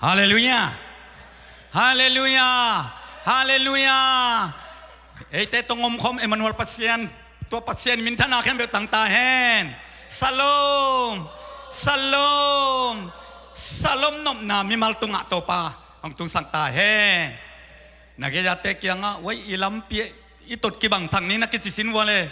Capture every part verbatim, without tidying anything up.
Halleluiah. Halleluiah. Halleluiah. Eite tawh omkhawm Emmanuel Pasian, tua Pasian minthanna khempeuh tang ta hen. Shalom. Shalom. Shalom nopna mimal tungah Topa hong tungsak ta hen. Na gei-ate kiangah, wai, i lampi i tot kibangsak ni na kici sin vua le.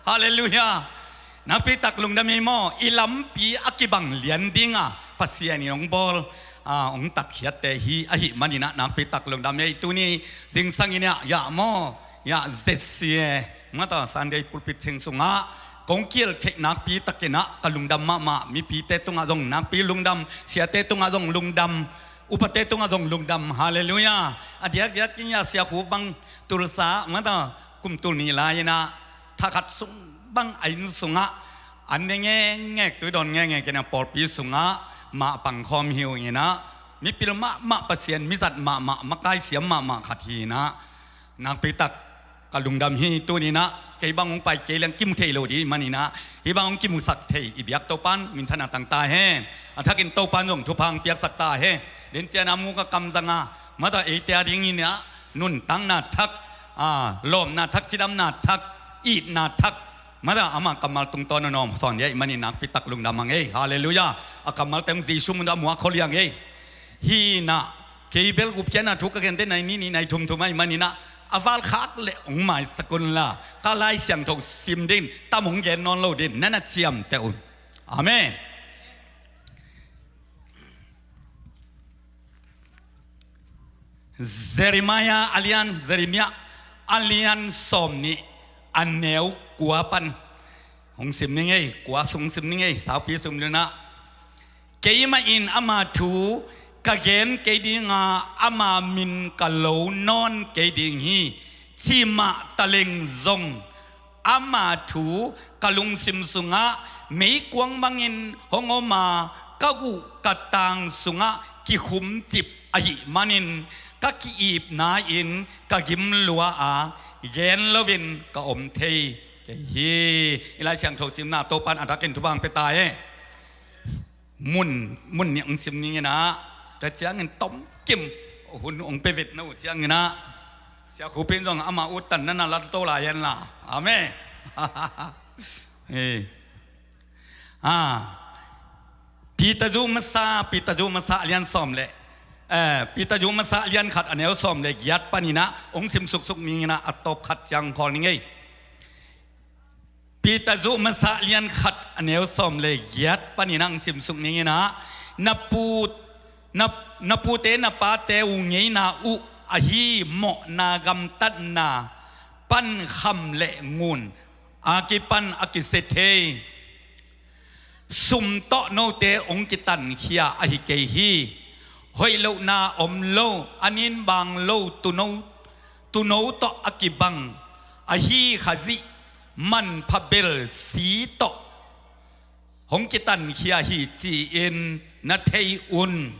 Halleluiah. Nakpitak lungdam ei maw, i lampi a kibang lian dinga Pasian in hong bawl, a, hong tatkhiatte hi ahih maninah nakpitak lungdam ei. Tuni zingsang in ah, yah maw, yah, Z C A, mata Sunday pulpit cheng sungah kong kiel theih nakpitakinah ka lungdam mahmah. Mipite tungah zong nakpi lungdam, siate tungah zong lungdam, upate tungah zong lungdam. Halleluiah. A diakdiak in ah Sia Khup bang Tulsa mata kum tul nih lai-inah thakhat sung bang a inn sungah an ne ngekngek, tuidawn ngekngek inah pawlpi sungah mah pangkhawm hi uh inah, mipil mahmah, Pasian mizat mahmah, makai siam mahmah khat hi inah, nakpitak ka lungdam hi. Tuninah kei bang hong pai kei leng kimu thei lo ding maninah, hih bang hong kimusak thei i biak Topan minthanna tang ta hen. A thakin Topan zong thupha hong piaksak ta hen. Dencian a muk a kamzanga mata eite a dinginah nuntakna thak, a, lawpna thak, cidamna thak, itna thak mata ama kammal tungtawn a nawm sawn dih ahih manin nakpitak lungdam hang ei. Halleluiah. A kammalte hong Jesu mun a muak khol hi hang ei. Hinah kei bel gupkhiatna thu ka gente nai nih nih nai thum thum ahih maninah a valkhak leh hong maisak unla, ka Lai Siangtho sim dingin tam hong gen nawn lo dingin na na ciamteh un. Amen. Jeremiah a lian, Jeremiah a lian sawmnih a neu kua pan hong sim ning ei, kua sung sim ning ei, saupi sung dingah. Keimah in ama thu ka gen kei dinga, ama min ka lo nawn kei ding hi, cimah taleng zong ama thu ka lungsim sungah meikuang bangin hong om a, ka guh ka tang sungah kikhumcip ahih manin ka ki-ipna in ka gim lua a, gen loin ka om thei kei hi. I Lai Siangtho simna Topan a thakin thupha hong pia ta e. Mun, mun nih hong sim ning inah, tua ciangin tomkim hun hong pia vet na uh cianginah, Sia Khup in zong ama uttan na na lat to lai hen la. Amen. Hei. A, Peter zu masa, Peter zu masa a lian sawm le, eh, Peter zu masa a lian khat a neu sawm le giat paninah hong sim suksuk ning inah, a tawp khat ciang khawl ning ei. Peter zu masa lian khat a neu sawm le giat panin hong sim suk ning inah, na pu, na, na pute na pate uh ngeina uh ahi mawhna gamtatna pan kham le ngun a kipan a kisia thei sum tawh note hong kitankhia ahi kei hi. Hoih lohna om lo, an in bang lo, tuuno, tuuno tawh a kibang ahi Khazih manpha bel si tawh hong kitankhia hi ci-in na thei un.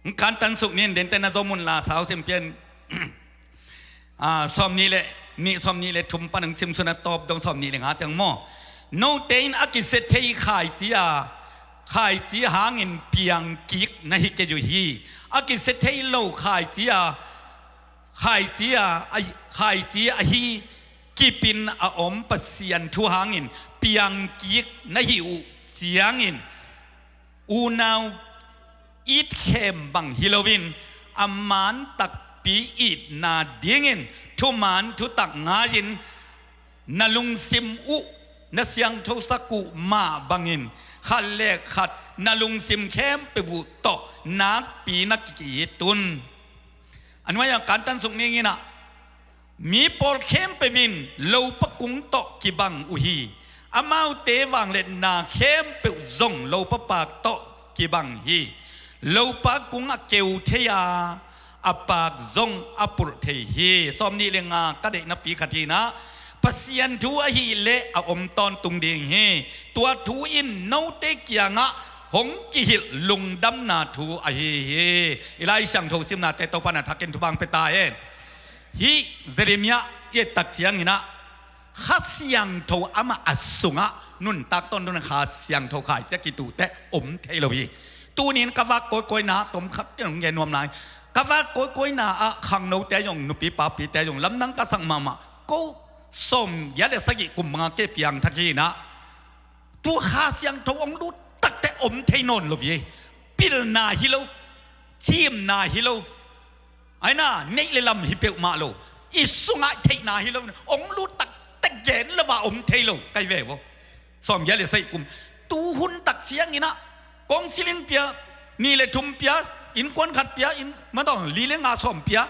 Hong kantan suk ning, dente na zom un la, sau sim pian. A, sawmnih le nih, sawmnih le thum pan hong sim sun a tawp dong sawmnih le nga ciang maw. Note in a kisia thei khaici a, khaici hangin piang kik na hi kei uh hi. A kisia thei lo khaici a, khaici a, a, khaici ahi kipin a om Pasian thu hangin piang kik na hi uh ciangin, unau it khem bang hi loin, a man takpi itna dingin thuman thutak ngai-in, na lungsim uh na siangthosak uh mah bangin khat le khat na lungsim khempeuh uh tawh nakpi na ki-it un. A nuai-ah kantan suk ning inah, mi pawl khempeuh in lopa kung tawh kibang uh hi. Amaute vangliatna khempeuh zong lopa paak tawh kibang hi. Lopa kung a keu thei a, a paak zong a pulh thei hi. Sawmnih le nga ka deihnapi khat hi inah, Pasian thu ahih leh a om tawntung ding hi. Tua thu in note kiangah hong kihilh lungdamna thu ahi hi. I Lai Siangtho simnate Topan a thakin thupha hong pia ta hen. Hih Jeremiah i et tak ciang inah, Kha Siangtho amah a sungah nuntak tawntung a Kha Siangtho khaici a kituhte om thei lo hi. Tunin ka vak kawikawina, tom khat in hong gen nuam lai. Ka vak kawikawina ah khangnote zong, nupi papite zong, lamdang ka sak mahmah. Ko sawmgiat le sagih kum banga kei piangthak hi inah, tua Kha Siangtho hong lut takteh om thei nawn lo hi. Pilna hi lo, cimna hi lo, aina neih le lam hi peuhmah lo, i sungah theihna hi lo, hong lut takteh gen lo a om thei lo, kai ve vo. Sawmgiat le sagih kum, tuhun tak cianginah, kawngsiling pia, nih le thum pia, innkuan khat pia, inn, ma tawh, li le nga sawm pia,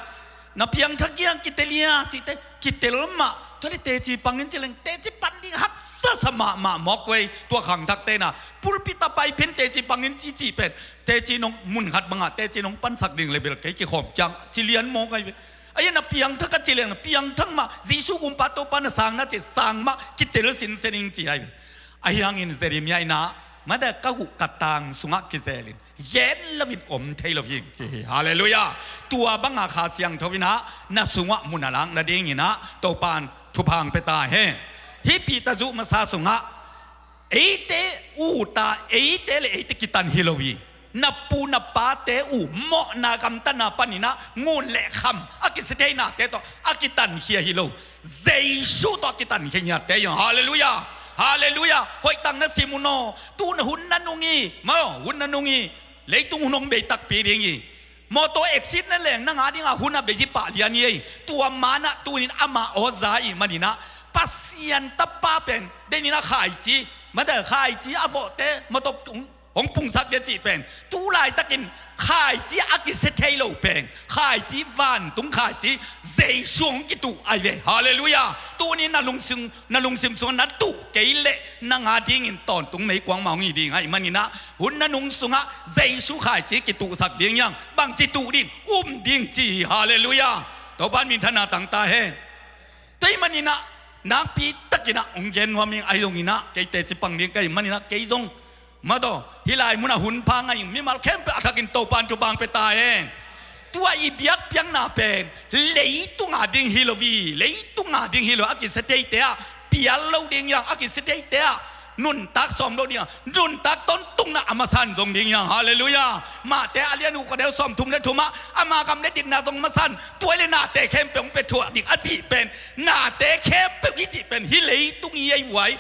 na piangthak hiang kitel ia cihte, kitel mah, tua le teci pangin ci leng, teci pan ding haksa sa mahmah mawk vei, tua khangthakte na, pulpit a pai pen teci pangin i cih pen, teci nong mun khat bangah, teci nong pansak ding le bel kei kikhawm ciang, ci lian mawk ai ve. Ahi na piangthak a ci leng, na piangthak mah, Jesu gumpa Topa na sang na ci, sang mah, kitel sinsen ing ci ai ve. Ahi hangin Jeremiah inah, mada ka huh ka tang sungah kizelin, gen loin om thei lo hi ci hi. Halleluiah. Tua banga Kha Siangtho inah, na sungah mun a lak nadinginah, Topan thupha hong pia ta hen. Hih Peter zuh masa sungah, eite uta, eite le eite kitan hi lo hi. Na pu na pate uh mawhna gamtatna paninah ngun le kham a kisia theihnate tawh a kitankhia hi lo. Jesu tawh a kitankhia ngiatte hi. Halleluiah. Halleluiah. Hoih tak na sim un aw. Tu na hun na nung hi. Maw, hun na nung hi. Leitung hun hong bei takpi ding hi. Mawtaw accident na leng nang a dingah hun a bei hi pah lian hi ei. Tua manah tunin amah aw za ih maninah, Pasian tapa pen deninah khaici, mada khaici a vawhte mawtaw hong pungsak dia cih pen, tu laitakin khaici a kisia thei lo pen, khaici vantung khaici Jesu hong kituh ai ve. Halleluiah. Tunin na lungsim, na lungsim sungah na tuh kei leh nang a dingin tawntung meikuang mah hong hi ding ahi maninah, hun na nung sungah Jesu khaici kituhsak ding hiang, bangci tuh ding, um ding ci hi. Halleluiah. Topan minthanna tang ta hen. Tua hi maninah, nakpi takinah hong gen nuam ing ahi zonginah, kei teci pang ding ka hi maninah, kei zong, mawtaw, hih lai munah hun pha ngai ing mimal khempeuh a thakin Topan thupha hong pia ta hen. Tua i biakpiakna pen leitung a ding hi lo hi, leitung a ding hi lo, a kisia theite ah pial lo ding hiang, a kisia theite ah nuntak sawm lo ding hiang, nuntak tawntungna a masa in zong ding hiang. Halleluiah. Mate a lian uh ka neu sawm thum le thumah, ama gam le dikna zong masa in, tua le nate khempeuh hong pia thuah ding a cih pen, nate khempeuh i cih pen hih leitung hi ei vuai.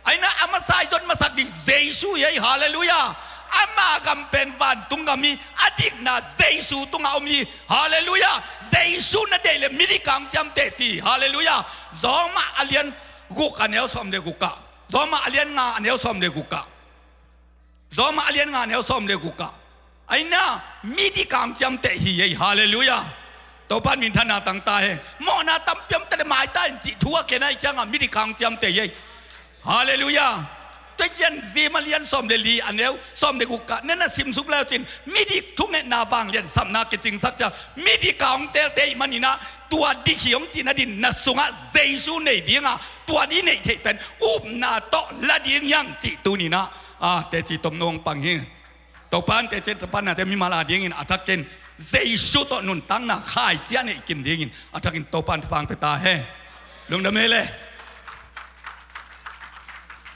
Aina a masa i zon masak ding Jesu hi ei. Halleluiah. Ama gam pen vantung gam hi, a dikna Jesu tungah om hi. Halleluiah. Jesu na deih le midik a hong ciamteh ci. Halleluiah. Roma a lian guk a neu sawm le guk ah. Roma a lian nga a neu sawm le guk ah. Roma a lian nga a neu sawm le guk ah. Aina midik a hong ciamteh hi ei. Halleluiah. Topan minthanna tang ta hen. Mawhna tampi om ta le mai ta in cih thu a khen ahi ciangah midik a hong ciamteh hi ei. Halleluiah. Tua cian Rom a lian sawm le li a neu sawm le guk ah na na simsuk le cin, midik thungetna vanglian sapna kicingsak ciang midik a hong telte ih maninah, tua dik hi hong cihna din na sungah Jesu nei dingah, tua i neih theih pen upna tawh la ding hiang cih tuninah, a, teci tomno hong pang hi. Topan teci topan nate mimal a dingin a thakin Jesu tawh nuntakna khaici a neih kim dingin a thakin Topan thupha hong pia ta hen. Lungdam ei le.